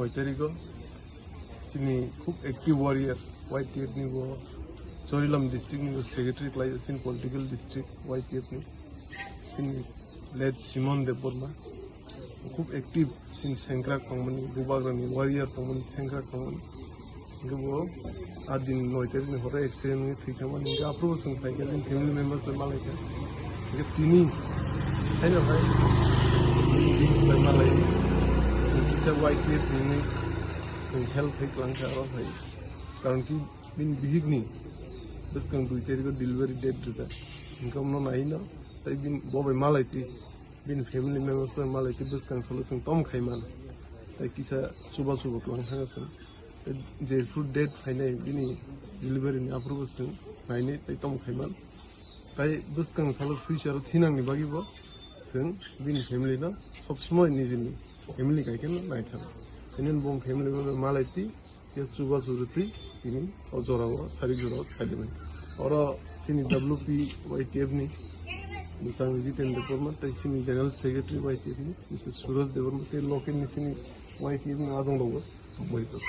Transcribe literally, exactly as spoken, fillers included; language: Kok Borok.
Noi tarigo chini khub active warrior Y T F ni bo Chorilam district ni bo secretary khlai chini political district Y T F ni chini late Simon Debbarma khub active chini sengkrak tongmani, bubagrani warrior tongmani, sengkrak tongmani. Hingke bo a din noi tarikni horo accident wngwi thwi thangmani, hingke aphuru bo chwng phaikha, bini family members bai malaikha. Hingke tini haino hai bai malai, chwng kisa Y T F hinwi chwng help khai kwlangkha oro hai. Karon ki bini bihikni bwskang dui tarikgo delivery date rijak. Hingke omno naino tei bini bo bai malaitwi. Bini family members bai malaitwi bwskang salo chwng tom khaiman. Tei kisa chuba chuba kwlang thangkha chwng. Tei jephru date phainai bini delivery ni aphuru bo chwng nainwi tei tom khaiman. Tei bwskang salo future o thinangni bagwi bo chwng bini family no sob somoi nijini family kaikhe no naithang. Tei nini bong family bai malaitwi. Khe chuba churutwi tini o jorao, sari jorao khaidimani. Oro chini W P Y T F ni bwsang Jiten Debbarma tei chini General Secretary Y T F ni Mister Suraj Debbarma tei local ni chini Y T F ni adong rogo tongbai tongo.